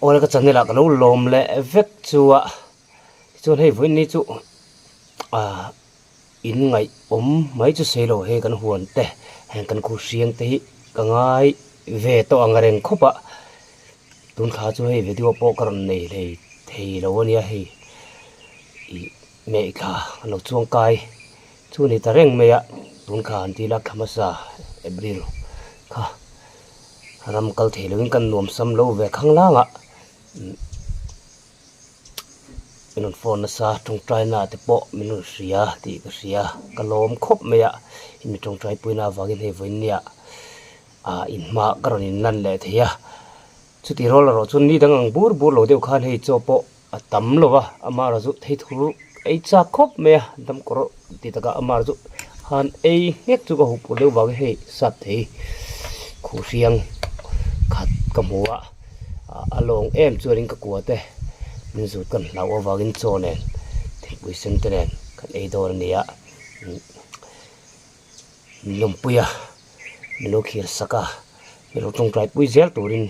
Awle ka channel ah ka lo lawm leh vek chu a, tichuan hei vawiin ni chu ah in ngaih awm mai chu sawi lo hei kan huan te heng kan khu hriang te hi ka ngai ve tawh ang reng khawp a, tun thla chu hei video pawh ka rawn nei hlei thei lo a nia hei ih mehthla a lo chuang kai chu ni ta reng mai a, tun thla an tila thla hmasa April kha. Ram kal thei loin kan nuam sam lo ve khang lang a, min rawn phone nasa tawngtai na te pawh min rawn hria tih ka hria ka lawm khawp mai a, hemi tawngtai puina avangin hei vawinia ah inhma ka rawn inlan leh thei a, chutih rual erawh chuan ni dang ang bur bur lo deuh khan hei chaw pawh A tam lo va, amara chu thei thur ei chak khawp mai a, dam kawr ti takah amara chu han ei nghek chu ka huh pur deuh vangin hei sap thei khuh hriang khat ka hmu a, a lawng em chuanin ka kua te min zut kan hlauh avangin chaw nen thingpui sen te nen kan ei dawn a ni a, min lawmpui a, min lo thlir sak a, min lo tawngtai pui zel turin.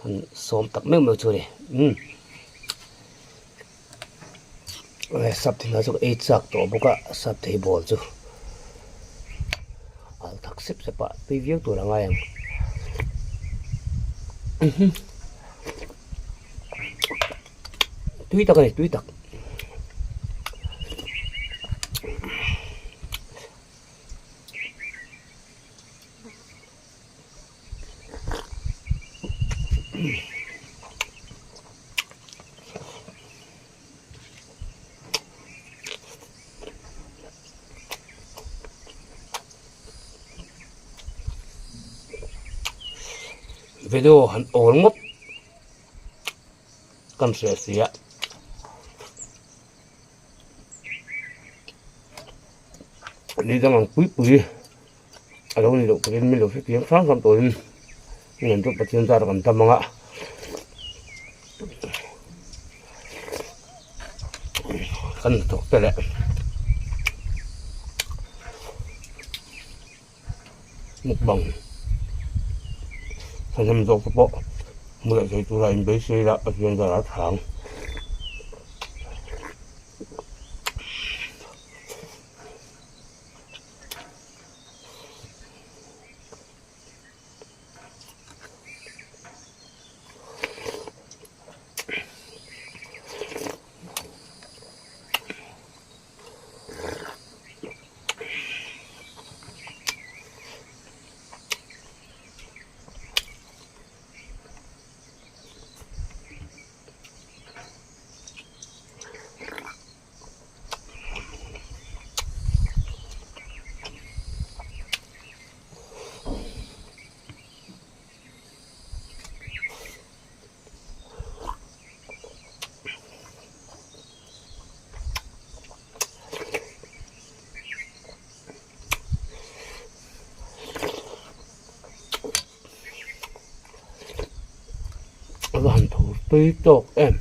Han sawm tak meuh meuh chu a ni umm sap thei hna chu ka ei chak tawh bawk a sap thei ball chu al thak sep sep a tui viau tur a ngai ang tui tak a ni tui tak. Video han awl ngawt kan hriat si a. Ni dang ang pui pui. A lo ni loh turin min lo hrethiam hrang hrang turin ngen chu Pathian zar kan dam ang a. Kan hnathawk te leh mukbang thahnem zawk te pawh hmu leh thei tura inbeisei la Pathian zar a thang. A va han tho tui tawk em.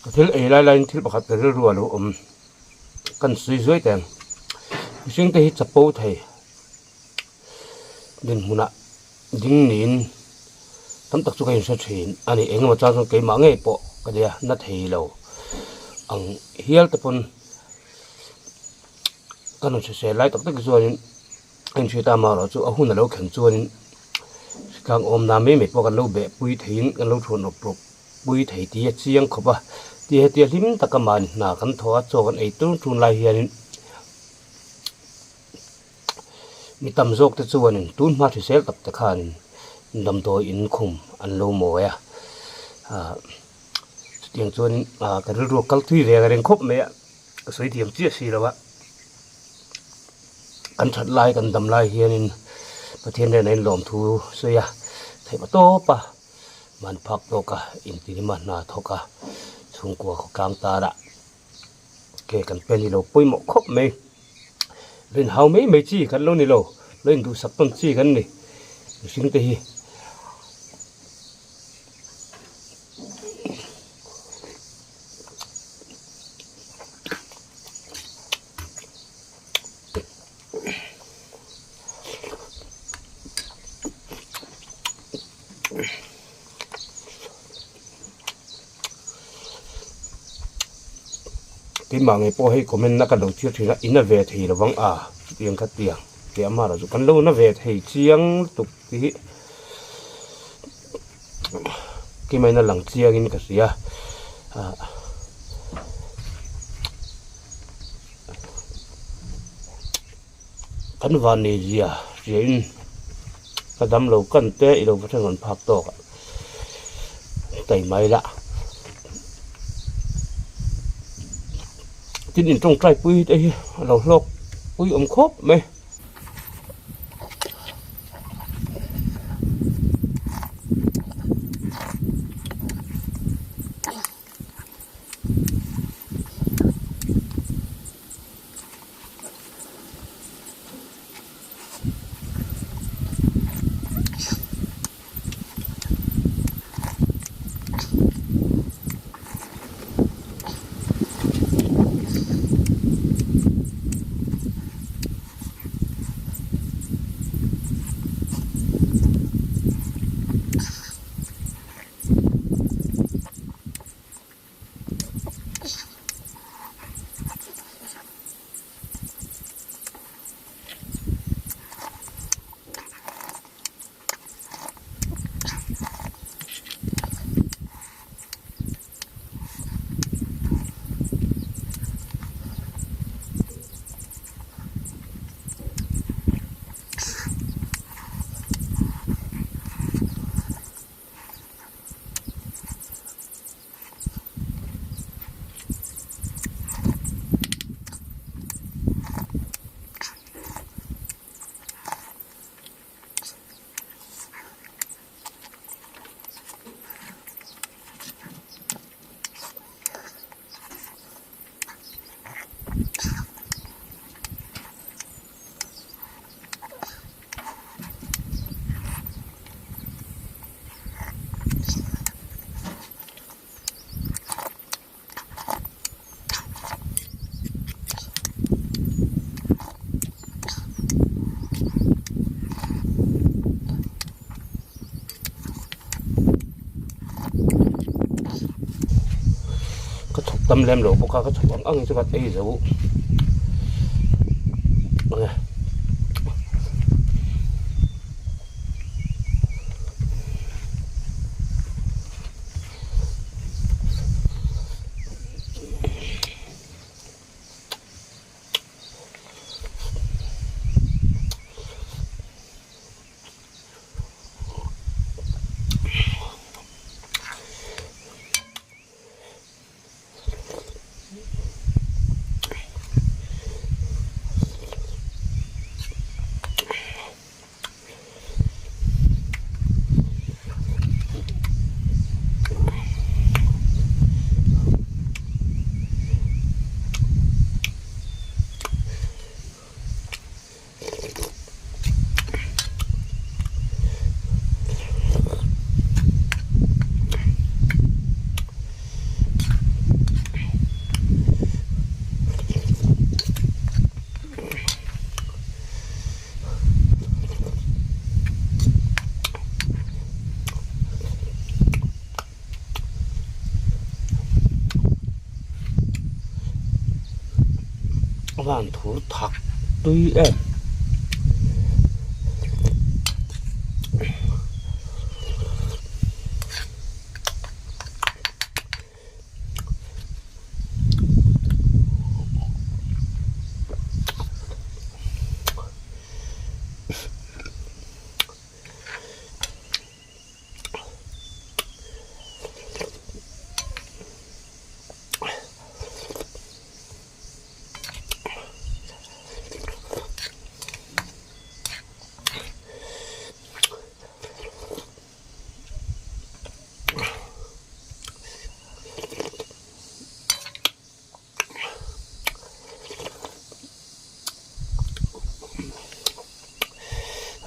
Ka thil ei lai laiin thil pakhat ka rilru a lo awm kan sawi zuai teh ang. Mihring te hi chapo thei dinhmunah ding niin tam tak chu ka inhre thin a ni. Engemaw chang chuan keimah ngei pawh ka nia na thei lo ang hial te pawn ka rawn hrisel lai tak tak chuanin a inhriat a amaherawh chu a hun a lo thleng chuanin hritlang awm nan mai mai pawh kan lo behpui theiin kan lo thuan rawp rawp pui thei tih a chiang khawp a, ti hetia hlim taka mahni hna kan thawh a chaw kan ei tun tun lai hianin mi tam zawk te chuanin tun hma hrisel tak te khanin damdawi in khum an lo mawi a ah chutiang chuanin ah ka rilru a kal thui ve ka ring khawp mai a ka sawi thiam chiah si lo a kan that lai kan dam lai hianin Pathian hnenah in lawmthu sawi a theih pa tawp a. Man phak tawk a intirima hna thawk a chhungkua khawtlang tara ke kan pen hi lo pawimawh khawp mai. Lo inhau mai mai chi kan lo ni lo, lo induhsak tawn chi kan ni mihring te hi. Keimah ngei pawh hei comment na ka lo chhiar thin a in a ve thei lo vang a chutiang kha tiang tih a mara chu kan lo na ve thei chiang lutuk tih hi keimah in a lang chiang in ka hria ah. Kan van nei zia hria in ka dam lo kan te i lo va thleng rawn phak tawk a tai mai la tin in tawngtai pui te hi a lo hlawk pui awm khawp mai. Ka chhuk tam lem lo bawk a ka chhuk ang ang chu ka ei zo ang e. A van thur thak tui em.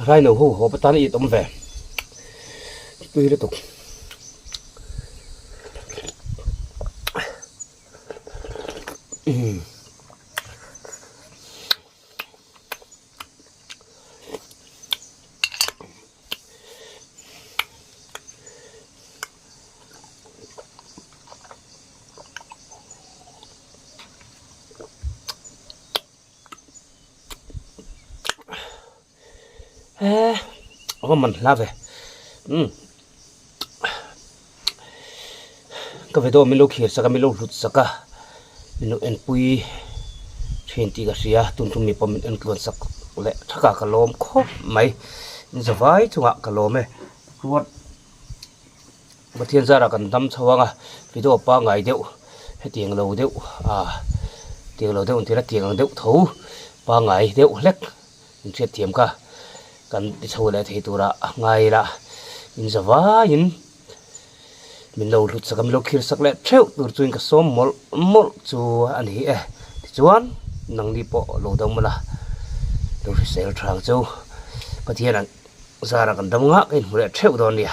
Raino ho haw patan a it awm ve tui lutuk. He a va man hla ve umm ka video min lo khir sak a min lo hlut sak a min lo enpui thin tih ka hria tun tum mi pawh min en tluan sak leh thak a ka lawm khawp mai in zavai chungah ka lawm e chuan Pathian zarah kan dam chho ang a video pangngai deuh hetiang lo deuh ah tiang lo deuh ang tih ila tiang ang deuh tho pangngai deuh hlek. Inhriatthiam kha kan ti chho leh thei tura ngai ila in za vaiin min lo hlut sak a, min lo khir sak leh theuh tur chuin ka sawm mawlh mawlh chu a ni e. Tichuan nangni pawh lo dam ula, lo hrisel tha ang chu. Pathian ang zara kan dam ngah ka inhmu leh theuh dawn nia.